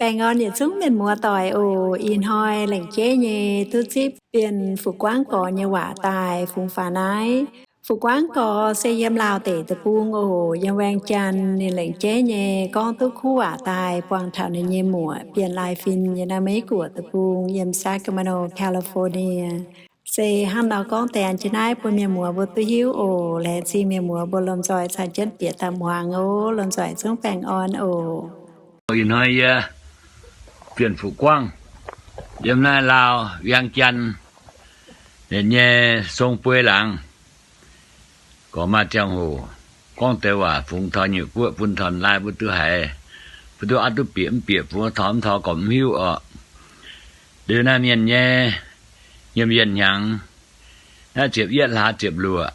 Baengh orn yietc zungv mienh muoz doic oc. Ih hnoi lengc jeiv nyei duqv zipv Bienh Fuqv Guangv Gorx nyei waac daaih fungx faaux naaiv. Fuqv Guangv Gorx se yiem Laauh deic-bung oc, yiem Waeng Jaan. Ninh lengc jeiv nyei gorngv duqv kuv waac daaih buangh taux ninh nyei muoc, Bienh Laaih Fin, yiem naaiv Meiv Guoqv deic-bung, yiem Sacramento, California. Se hnangv nor gorngv deix an jienv naaiv bun mienh muoz mbuo duqv hiuv oc. Laengz zingh mienh muoz mbuo lomh nzoih caux jienv bieqc daaih muangx oc. Lomh nzoih zungv baengh orn oc. Ih hnoi yie, Bienh Fuqv Guangv, yiem naaiv Laauh Waeng Jaan, yietc nyei song buei laangz, gorngv maaih ziangh hoc gorngv deix waac fungx taux nyeic guoqv bun taux laai mbuo duqv haiz, mbuo duqv aqv duqv bieqc mv bieqc, fungx taux mv taux gorngv mv hiuv orqc. Liuz naaiv mienh nyei nyiemc yienh hnyangx, naaiv ziepc yietv hlaax ziepc luoqc,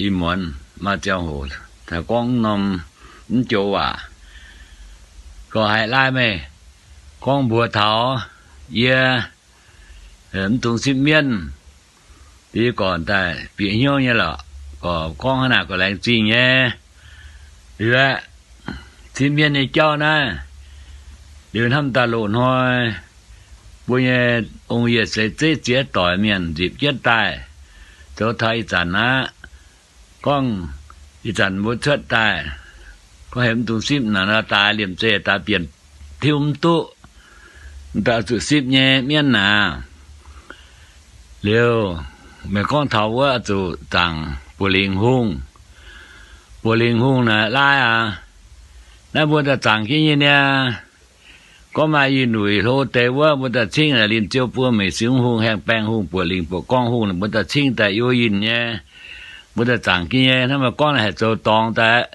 ih muonz maaih ziangh hoc taux gorngv norm mv joux waac, gorngv haiz laai meih gorngv mbuox taux yie, mv dungx sipv mienv. Yie gorngv daaih bieqc hnyouv nyei lorqc, gorngv hnangv naaic gorngv laengz zingh nyei. Liuz aeqv, sipv mienv nyei jauv naaiv, liuz hnamv daaih loz-hnoi mbuo nyei ong-yie seix zeiv ziex doic mienh nzipc jienv daaih, zoux taux ih zanc aqv. Gorngv ih zanc mbuo cuotv daaih, gorngv hemx mv dungx sipv naaic nor, daaih liemh zeih daaih bienh tiuv mv duqv, daaih zuqc sipv nyei mienv naaic. Liuz, meih gorngv taux wuov zuqc zaangc Buoz Lingc Hungh. Buoz Lingc Hungh naaic laai aqv. Naaiv mbuo daaih zaangc jienv nyei niaa. Gorngv maaih ih nuic hlo deix wuov, mbuo daaih cingv ninh ziouv buo meic Singx Hungh, Haengh Baengh Hungh, Buoz Lingc, Buoz Gorngv Hungh, mbuo daaih cingv daaih youh yinh nyei. Mbuo daaih zaangc jienv nyei. Hnangv meih gorngv naaic haih zoux dorngx daaih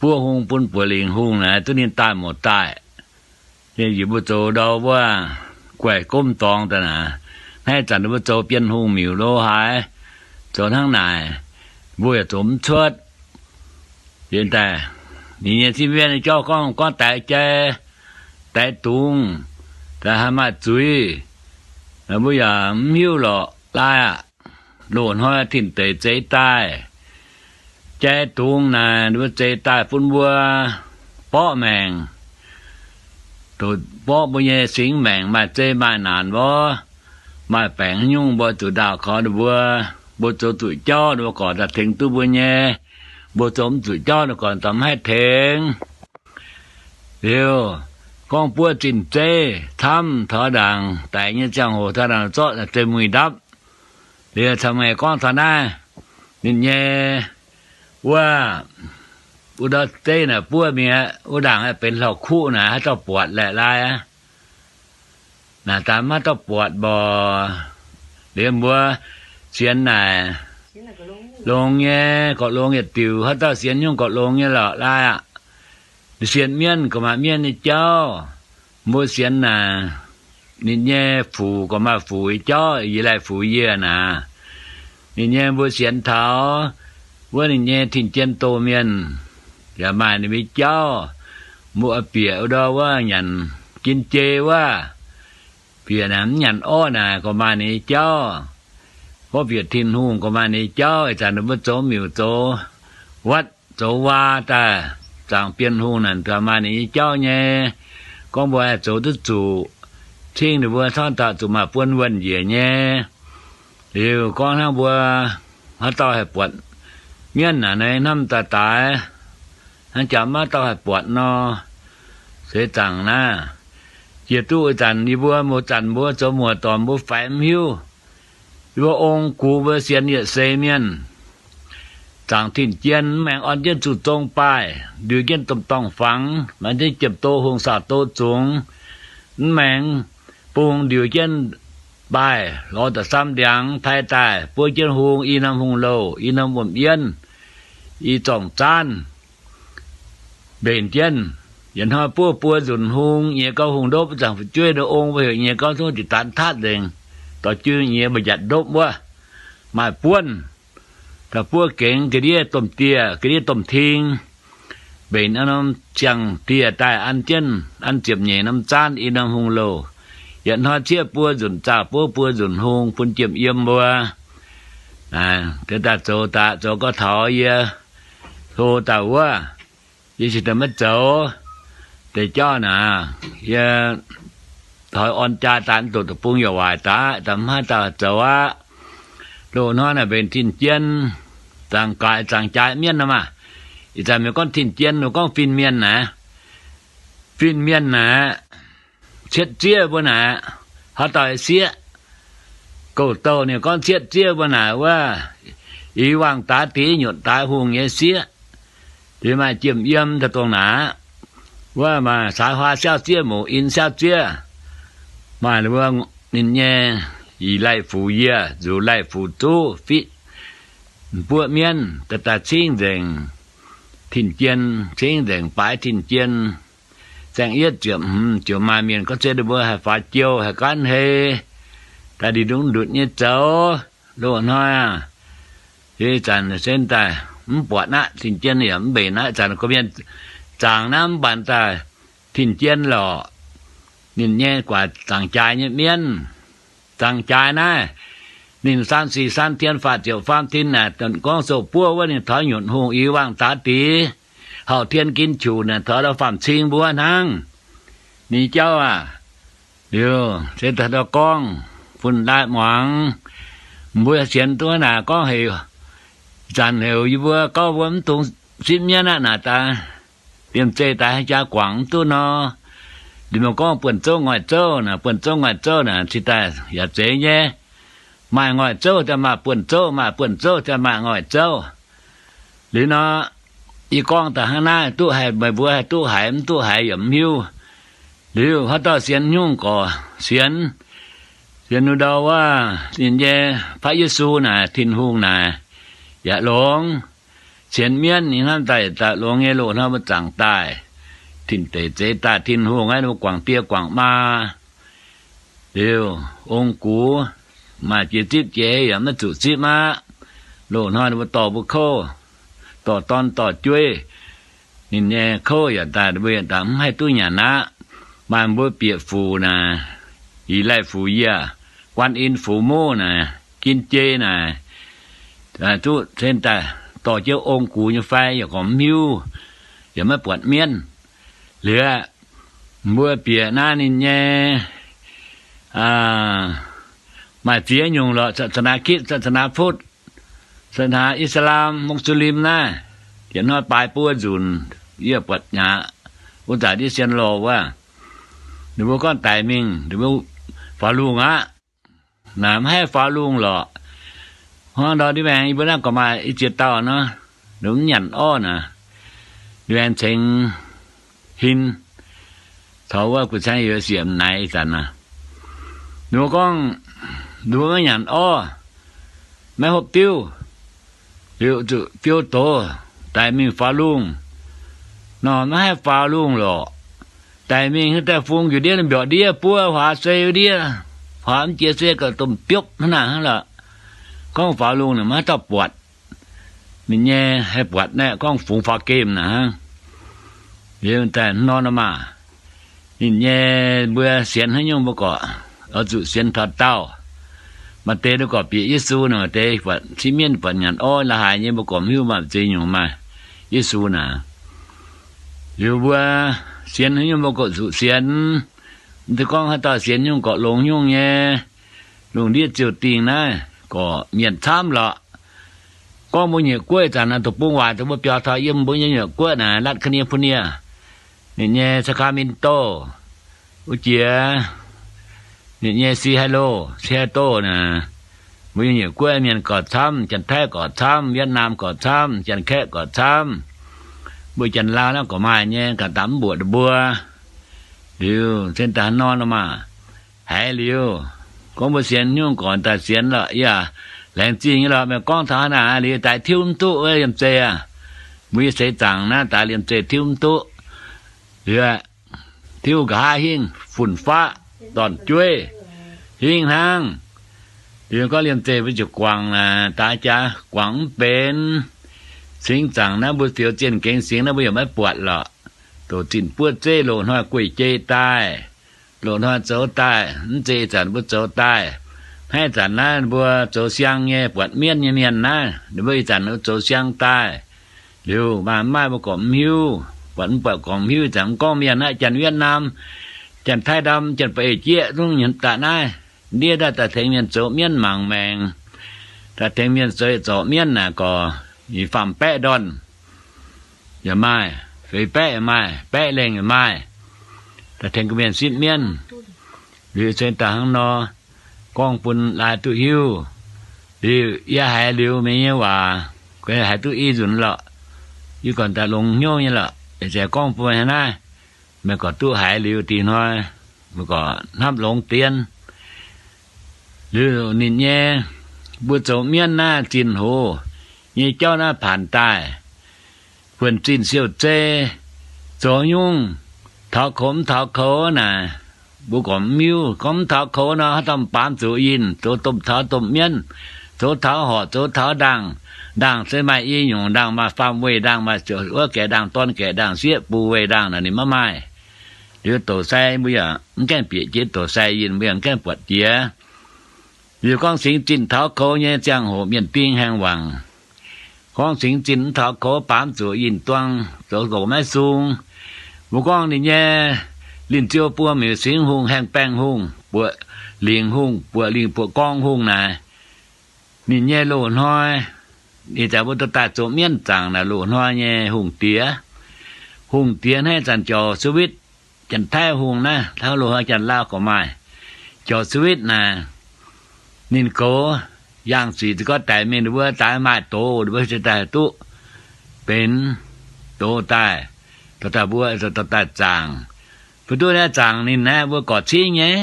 buov hung bun Buoz Lingc Hungh naaic, duqv ninh daaih mouz daaih. Yie mbuo zoux ndau wuov guaih gomv dorngx daaih naaic. Naaiv zanc mbuo zoux Bienh Hungh miuc lo haaix, zoux hnangv naaic, mbuo yaac zoux mv cuotv. Yie daaih, ninh nyei sipv mienv nyei jauv gorngv, gorngv daix jai, daix dungz, daaih haaix maaih zuiz, mbuo yaac mv hiuv lorqc laai aqv. Loz-hnoi tin-deic zeix daaih, jai dungz naaic ninh mbuo zeix daaih bun mbuo borqv maengc, doqc borqv mbuo nyei singx maengc, maaih zei maaih naanc mborqv, maaih baengc haaix nyungc mbuo zuqc ndaauh kaux ninh mbuo. Mbuo zoux zuqc jauv ninh mbuo gorqv daaih tengx duqv mbuo nyei, mbuo zoux mv zuqc jauv ninh gorqv daaih mv haih tengx. Liuz, gorngv buov zinh zeiv camv taux ndaangc daix nyei ziangh hoc, taux ndaangc zorqv zei muih ndapv. Liuz camv ngaih gorngv taux naaiv, ninh nyei wuov, wuov ndau zeiv naaic buov mingh aqv, wuov ndaangc aeqv benx hlauv-kuqv naaic, haaix dauh buatc laeqc laai aqv. Naaic daaih maiv dauh buatc mborqc. Liuz mbuo sienx naaic longx nyei, gorqv longx yietc diuc, haaix dauh sienx nyungc gorqv longx nyei lorqc laai aqv. Sienx mienv gorqv maaih mienv nyei jauv. Mbuo sienx naaic, ninh nyei fuc gorqv maaih fuc nyei jauv, yie laih fuc yie naaic. Ninh nyei mbuo sienx taux wuov ninh nyei tin-jien doh mienh, yaac maaih ninh nyei jauv. Mbuo bieqc wuov ndau wuov nyanc jin jei wuov, bieqc naaic mv nyanc orv naaic gorqv maaih ninh nyei jauv. Gorngv bieqc Tin-Hungh gorqv maaih ninh nyei jauv. Ih zanc ninh mbuo zoux miuc zoux watv zoux waa daaih zaangc Bienh Hungh naaic, gorqv maaih ninh nyei jauv nyei. Gorngv mbuo haih zoux duqv zuqc, cingv ninh mbuo camv dauh zuqc maaih buonv wuonh njiec nyei. Liuz gorngv hnangv mbuo haaix dauh haih buatc mienv naaic, hnamv daaih daaix, hnangv jaax maiv dauh haih buatc nor, seix zaangc naaiv. Jiex duqv ih zanc yie mbuo muoz zanc mbuo zoux muoz-doic mbuo faix mv hiuv. Yie mbuo ong gux mbuo sienx yietc seix mienh, zaangc tin-jien mv maengx orn jienv zuqc zong baaih, ndiux jienv domh dorngh fangx, maaih jienv jiem-do hungh saauc do zungx, mv maengx bung ndiux jienv baaih lorz da'samv ndiangx pai daaih, buov jienv hung, i norm hungh louh, i norm wuom-yienv, i zorngh zaanv, mbenc jienv. Yietc hnoi buov buo nzunc hung, nyiex gauh hungh ndopv, zaangc fu'jueiv nor ong mbuo heuc nyiex gauh zungv jiex daanx tatv nzengc, dorh jiu nyiex mbu'njatc ndopv wuov, maaih buonv. Da'buov gengx ga'ndiev domh dieh, ga'ndiev domh ting, mbenc norm ziangh dieh daaih an jienv, an ziepc nyeic norm zaanv i norm hungh louh. Yietc hnoi ciev buo nzunc zaah buov buo nzunc hung bun jiem yiem mbuo. Daaih zoux daaih zoux gau taux yie hlo daaih wuov, yie cingx daaih maiv zoux. deix jauv naaic, yie taux orn jaa daaih mv doqc deic-bung yaac waaic daaih, daaih mv haih daaih zoux aqv. Loz-hnoi naaic mbenc tin-jien, zaangc gaaix zaangc jaaix mienh nor maah. Ih zanc mienh gorngv tin-jien, mienh gorngv fin-mienh naaic. Fin-mienh naaic, cietv zieqv mbuo naaic, haaix dauh sieqv. Gouv-douh ninh gorngv cietv zieqv mbuo naaic wuov, i wangh daaix diex nyutc daaix hungh nyei sieqv. Liuz maaih jiem yiem daaih dongh naaic, wuov maaih saaix huaa siauv zieqv, mouz in siauv zieqv. Maaih mbuo ninh nyei yie laih fuc yie, nzuqc laih fuc zuqv fiqv buoqv mienv, daaih daaih cingv nzengc tin-jien, cingv nzengc baaix tin-jien. Saeng-yietv ziepc hmz ziouc maaih mienh gorngv se ninh mbuo haih faaux jiou, haih gaanv hei, daaih ndutv ndutv nyei zoux. Loz-hnoi aac, ih zanc se daaih mv buatc aqv, tin-jien yaac mv mbenc aqv. Ih zanc gorqv-mienh zaangc naaiv mv baac daaih tin-jien lorqc. Ninh nyei guaax zaangc jaaix nyei mienv, zaangc jaaix naaiv, ninh สามสี่ สาม tien faah ziepc faam tin naaic, gorngv sou buov wuov ninh taux nyutc hungh i wangh daaix diex, hauv tien gin qunc naaic taux faam-cing mbuo hnangv. Ninh jauv aah, liuz se daaih ndau gorngv fun ndaaih muangx. Mbuo sienx duqv naaic gorngv heuc, zanc heuc yie mbuo gorngv mbuo mv dungx sipv mienv aqv naaic daaih, liemh zeih daaih haaix jaax guangc mv duqv nor. Liuz mbuo gorngv buonv zouv ngoic zouv naaic, buonv zouv ngoic zouv naaic cingx daaih yaac zeiz nyei. Maaih ngoic zouv daaih maaih buonv zouv, maaih buonv zouv daaih maaih ngoic zouv. Liuz nor, yie gorngv daaih hnangv naaiv duqv haiz meih mbuo haih duqv haiz, mv duqv haiz yaac mv hiuv. Liuz haaix dauh sienx nyungc gorqv sienx, sienx nduov ndau wuov ninh nyei Faqv Yesu naaic, Tin-Hungh naaic, yaac longx. Sienx mienv ninh hnamv daaih daaih longx nyei. Loz-hnoi mbuo zaangc daaih, tin-deic zeix daaih, Tin-Hungh aeqv, ninh mbuo guangc die guangc maa. Liuz ong-gux maaih jiex zipv jiex yaac maiv zuqc zipv aqv. Loz-hnoi ninh mbuo dorh mbuo kouv, dorh dorn dorh jueiv, ninh nyei kouv yaac daaih, mbuo yaac daaih mv haih duqv nyanc aqv. Maaih mbuo bieqc fuc naaic, yie laih fuc yie, guan in fuc muv naaic, gin jei naaic, duqv cen daaih dorh jienv ong-gux nyei fai yaac gorngv mv hiuv, yaac maiv buatc mienv. Liuz mbuo bieqc naaiv ninh nyei maaih ziex nyungc lorqc, ศาสนาคริสต์, ศาสนาพุทธ, ศาสนาอิสลาม, Muslim naaiv. Yietc hnoi baaix buo nzunc, yie buatc nyaqc wuov zanc yie sienx lorh wuov, ninh mbuo gorngv daic mingh, ninh mbuo faaux lungh aqv. Naaic mv haih faaux lungh lorqc. Hnangv ndau ndiev maengx yie mbuo naaiv gorqv maaih i ziex dauh nor, ninh mv nyanc orv naaic, ndiev maengx cengx hin, taux wuov gu'ceng youz siec m'naaic ih zanc naaic, ninh mbuo gorngv, ninh mbuo maiv nyanc orv, maiv hopv diuv, liuz zuqc fiou doz, daic mingh faaux lungh. Nor maiv haih faaux lungh lorqc. Daic mingh haaix daaih fungx njiec ndiev, mbiorqc ndiev, buov huaax se ndiev, huaax mv jiex se gauh domh biopv hnangv naaic hnangv lorqc. Gorngv faaux lungh naaic maiv dauh buatc. Ninh nyei haih buatc naaiv gorngv fungx faaux gemh naaic hnangv. Liuz daaih nor nor maah, ninh nyei mbuo sienx haaix nyungc mbuo gorqv oix zuqc sienx taux daauh. Maaih deix ninh gorqv bieqc Yesu naaic, maaih deix buatc sipv mienv, buatc nyanc orv la'haaix nyei, mbuo gorqv mv hiuv, maaih ziex nyungc maaih Yesu naaic. Liuz mbuo sienx haaix nyungc mbuo gorqv zuqc sienx. Mv zeiz gorngv haaix dauh sienx nyungc gorqv longx nyungc nyei. Lungh ndiev ziouc dingh naaiv gorqv mienh camv lorqc. Gorngv mbuo nyeic guoqv ih zanc naaic, deic-bung waaic daaih mbuo biaux taux yiem mbuo nyei nyeic guoqv naaic, รัฐแคลิฟอร์เนีย, ninh nyei ซาคราเมนโต wuov jiex, ninh nyei ซีแอตเทิล, ซีแอตเทิล naaic, mbuo nyei nyeic guoqv mienh gorqv camv, Janx-Taiv gorqv camv, Wietv^naam gorqv camv, Janx-Kaeqv gorqv camv. Mbuo Janx-Laauv naaiv gorqv maaih nyei, ganh daaih mv mbuoqc ninh mbuo. Liuz cen daaih nor nor maah, haiz liuz, gorngv mbuo sienx nyungc gorqv daaih sienx lorqc, yie laengz zingh nyei lorqc. Meih gorngv taux naaic liuz daaih tiuv mv duqv wuov liemh zeih aac. Mbuo nyei seix zaangc naaiv daaih liemh zeih tiuv mv duqv. Liuz tiuv nqa'haav hingv, fun-faqv, dorn-jueiv hingv hnangv. Liuz gorngv liemh zeih mbuo ziouc guangc naaic, daaih jaax guangc mv benx. Singx zaangc naaiv mbuo fioux zienh gengx singx naaiv mbuo yaac maiv buatc lorqc. Doqc zinh buov zeiv loz-hnoi gueic jei daaih, loz-hnoi zoux daaih, mv zeiz ih zanc mbuo zoux daaih. Hnangv ih zanc naaiv mbuo zoux siang nyei, buatc mienv nyei mienh naaiv, ninh mbuo ih zanc zoux siang daaih. Liuz maaih mv maaih mbuo gorqv mv hiuv. buatc mv buatc gorngv hiuv, zanc mv gorngv mienh aqv, janx-Wietv^naam, janx-Taiv-Ndam, janx-Ba'eiv-Jieqv, zungv nyienz daaih naaiv. Ndiev daaih daaih tengx mienh zoux mienv mangc maengc, daaih tengx mienh zoux zorc mienv naaic gorx, i faam baeqv ndorn yaac maaih, feix baeqv yaac maaih, baeqv lengh yaac maaih, daaih tengx mienh sipv mienv. Liuz se daaih hnangv nor gorngv bun laaix duqv hiuv. Liuz yie haiz liuz meih nyei waac, haiz duqv i nzunc lorqc. Yie gorngv daaih longx hnyouv nyei lorqc, se gorngv bun hnangv naaiv, meih gorqv duqv haiz liuz dih hnoi, meih gorqv hnamv longx dien. Liuz ninh nyei, mbuo zoux mienv naaiv zinh hoc nyei jauv naaiv paanc daaih, buonv-zinh siou-zei, zoux nyungc taux koux mv taux koux naaic, mbuo gorngv mv hiuv. Gorngv mv taux koux nor, haaix dauh baamz zuqc yinh, zoux domh taux domh mienv, zoux taux horqc, zoux taux ndaangh. Ndaangh se maaih i nyungc, ndaangh maaih faam weih, ndaangh maaih ziouc wuov gaeqv ndaangh, dorn gaeqv ndaangh, sieqv bung weih ndaangh naaic ninh maiv maaih. Liuz douc sai mbuo yaac mv gaengh bieqc jiex, douc sai yinh mbuo yaac mv gaengh buatc jiex. Liuz gorngv singx zinh taux koux nyei ziangh hoc mienh ding haengh wangc. Gorngv singx zinh mv taux koux, baamz zuqc yinh duang, zoux nqox maiv sung. Mbuo gorngv ninh nyei linh ziou buo miuc singx hungh, haengh baengh hungh, buoqc lingc hungh, buoqc lingc buoqc gorngv hungh naaic, ninh nyei loz-hnoi, ih zanc mbuo dorh daaih zoux mienv zaangc naaic loz-hnoi nyei hungh diex. Hungh diex hnangv ih zanc jauv-sawitv, janx-taiv hungh naaiv, hnangv loz-hnoi janx-laauv gorqv maaih jauv-sawitv naaic, ninh goux yangh sic za'gengh daic mingh, ninh mbuo daaih maaih doz, ninh mbuo se daaih duqv benx doz daaih, dorh daaih mbuo dorh daaih zaangc. Mv duqv naaiv zaangc ninh naaiv mbuo gorqv cingv nyei,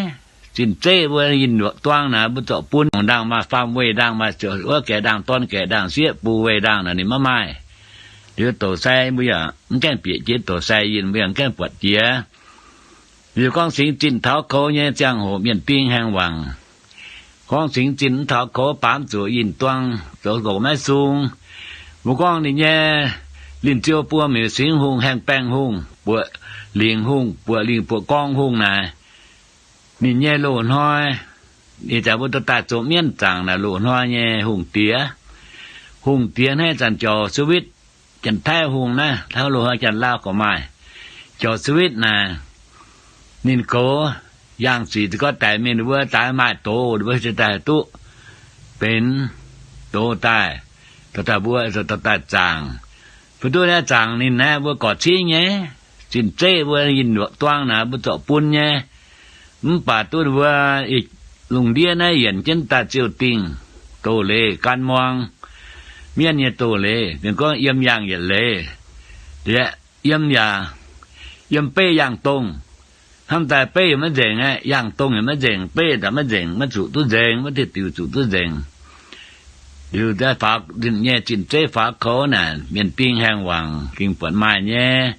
zinh zeiv mbuo yinh duangv naaic mbuo zorqv bun, ndaangh maaih faam weih ndaangh, maaih ziouc wuov gaeqv ndaangh, dorn gaeqv ndaangh, sieqv bung weih ndaangh naaic ninh maiv maaih. Liuz douc sai mbuo yaac mv gaengh bieqc jiex, douc sai yinh mbuo yaac mv gaengh buatc jiex. Liuz gorngv singx zinh taux koux nyei ziangh hoc mienh ding haengh wangc. Gorngv singx zinh mv taux koux, baamz zuqc yinh duang, zoux nqox maiv sung. Mbuo gorngv ninh nyei linh ziou buo miuc singx hungh, haengh baengh hungh, buoqc lingc hungh, buoqc lingc buoqc gorngv hungh naaic, ninh nyei loz-hnoi, ih zanc mbuo dorh daaih zoux mienv zaangc naaic loz-hnoi nyei hungh diex. Hungh diex hnangv ih zanc jauv-sawitv, janx-taiv hungh naaiv, hnangv loz-hnoi janx-laauv gorqv maaih jauv-sawitv naaic, ninh goux yangh sic za'gengh daic mingh, ninh mbuo daaih maaih doz, ninh mbuo se daaih duqv benx doz daaih, dorh daaih mbuo dorh daaih zaangc. Mv duqv naaiv zaangc ninh naaiv mbuo gorqv cingv nyei, zinh zeiv mbuo yinh duangv naaic mbuo zorqv bun nyei. Mv baac duqv mbuo lungh ndiev naaiv yienc jienv daaih ziouc dingh doz-leiz gan muang. Mienv nyei doz-leiz, mienh gorngv yiem yangh yietc leiz, yiem yaac, yiem beiv yangh dongh. Hnamv daaih beiv yaac maiv nzengc aqv, yangh dongh yaac maiv nzengc, beiv daaih maiv nzengc, maiv zuqc duqv nzengc, maiv diuh diuh zuqc duqv nzengc. Liuz daaih faaux ninh nyei zinh zeiv faaux koux naaic, mienh ding haengh wangc, gengh buatc maaih nyei.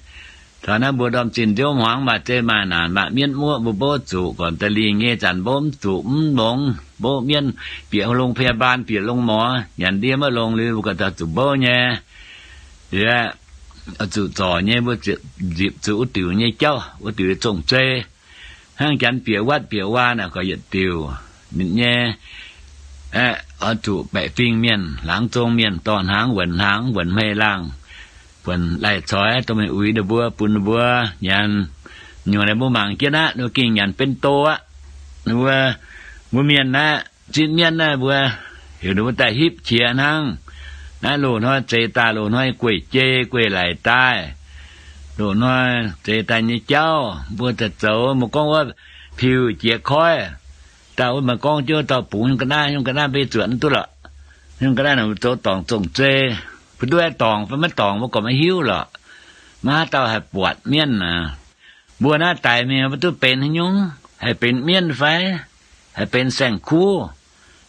Taux naaiv mbuo ndorm zinh nziouv hmuangx maaih zeiv maaih naanc, maaih mienv muoqv mbuo mbuov zuqc, gorngv daaih lingh nyei zanc mbuo mv zuqc mv longx, mbuo mienv bieqc โรงพยาบาล bieqc longx morz, nyanc ndie maiv longx liuz mbuo gorngv daaih zuqc mbuov nyei. Liuz zuqc zorc nyei mbuo nzipc zuqc wuov diuc nyei jauv, wuov diuc nyei zong-zei. Hnangv janx bieqc วัด bieqc วา naaic gorngv yietc diuc. Ninh nyei oix zuqc baeqc fingx mienh, laangz zong mienh, dorh hnaangx, wuonc hnaangx, wuonc hmei laangh, wuonc lai-coix dongh mingh uix ninh mbuo, bun ninh mbuo nyanc. Nyungc naaic mbuo mangc jienv aqv, ninh mbuo gengh nyanc benx doz aqv. Ninh mbuo, mbuo mienh naaiv, zipv mienv naaiv mbuo, heuc ninh mbuo daaih hipv qiex hnangv. Naaiv loz-hnoi zeix daaih, loz-hnoi gueic jei gueic laic daaih, loz-hnoi zeix daaih nyei jauv mbuo daaih zoux, mbuo gorngv wuov piuh jiex koiv. Daaih wuov maaih gorngv jienv dauh bungx nyungc ga'naaiv, nyungc ga'naaiv mbuo zuotc duqv lorqc. Nyungc ga'naaiv naaic mbuo zoux dorngc zong-zei, mbuo duqv dorngc fai maiv dorngc mbuo gorngv maiv hiuv lorqc. Maiv haaix dauh haih buatc mienv aac. Mbuo naaiv daic mingh maiv duqv benx haaix nyungc, haih benx mienv fai, haih benx saeng-kuv,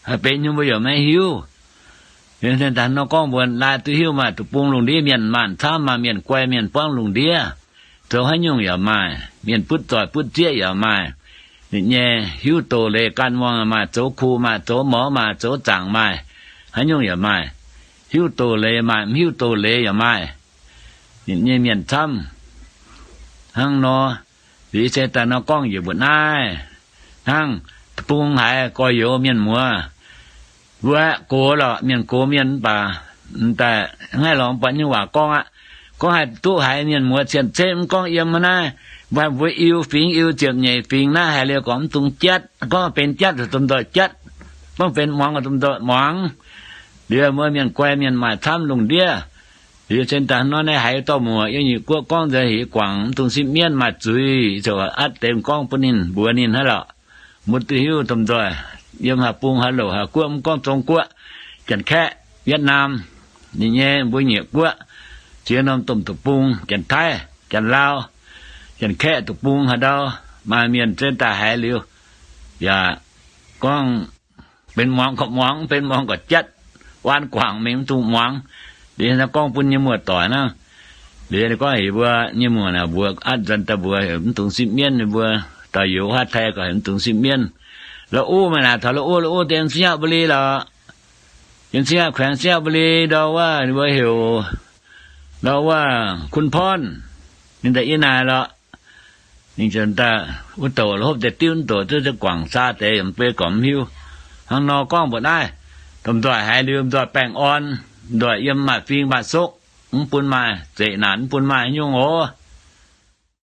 haih benx nyungc mbuo yaac maiv hiuv. Nor gorngv mbuo laai duqv hiuv maaih deic-bung lungh ndiev mienh maanh camv, maaih mienh guai mienh buangv lungh ndiev, zoux haaix nyungc yaac maaih, mienh butv zoih butv zieqv yaac maaih. Ninh nyei hiuv doz-leiz gan muangx maaih, zoux kuh maaih, zoux morz maaih, zoux zaangc maaih, haaix nyungc yaac maaih. Hiuv doz-leiz maaih, mv hiuv doz-leiz yaac maaih. Ninh nyei mienh camv hnangv nor. Liuz se daaih nor gorngv njiec mbuo naaiv, hnangv deic-bung haiz gorx-youz mienh muoz, mbuo gox lorqc, mienh gox mienh mv baac daaih mv haih lorngx buatc nyei waac gorngv aqv. Gorngv haih duqv haiz mienh muoz cien-ceqv mv gorngv yiem naaiv, mbuo, mbuo Iu fingx, Iu ziepc nyeic fingx naaiv haiz liuz gorngv mv dungx jatv. Gorngv benx jatv, domh nzoih jatv. Gorngv benx muangx, domh nzoih muangx. Liuz mbuo mienh guai mienh maaih camv lungh ndiev. Liuz cen daaih nor naaiv haiz dorh muoc yiem nyic guoqv gorngv nzengc, heuc guangc mv dungx sipv mienv, maaih zuiz ziouc atv deix gorngv bun ninh, mbuox ninh hnangv lorqc. Mbuo duqv hiuv domh nzoih yiem haaix bung, haaix louc, haaix guoqv, mv gorngv Zong-Guoqv, Janx-Kaeqv, Yietc-Naam, ninh nyei mbuo nyiec guoqv, ziex norm domh deic-bung, Janx-Taiv, Janx-Laauv, Janx-Kaeqv deic-bung haaix ndau, maaih mienh cen daaih haiz liuz yaac gorngv benx muangx gorqv muangx, benx muangx gorqv jatv, waan guangc mingh mv dungx muangx. Liuz gorngv bun nyei muoz-doic hnangv. Liuz gorngv heuc mbuo nyei muoz naaic mbuox, atv nzuonx daaih mbuox heuc mv dungx sipv mienv, mbuo dauh youz huaav tai gorngv heuc mv dungx sipv mienv. La'uv meih naaic taux La'uv, La'uv deix Singx Nyaatv Mbaa Li lorqc. Yiem Singx Nyaatv, แขวง Singx Nyaatv Mbaa Li ndau wuov, ninh mbuo heuc ndau wuov คุณพร, ninh daaih yiem naaic lorqc. Ninh ziouc daaih wuov douc hopv deix diuv, wuov douc duqv guangc saa deix, mv bei gorngv mv hiuv. Hnangv nor gorngv mbuox naaiv, domh nzoih haiz liuz, nzoih baengh orn, nzoih yiem maaih fing maaih sokv, mv bun maaih zeqc naanc, mv bun maaih nyungc oc.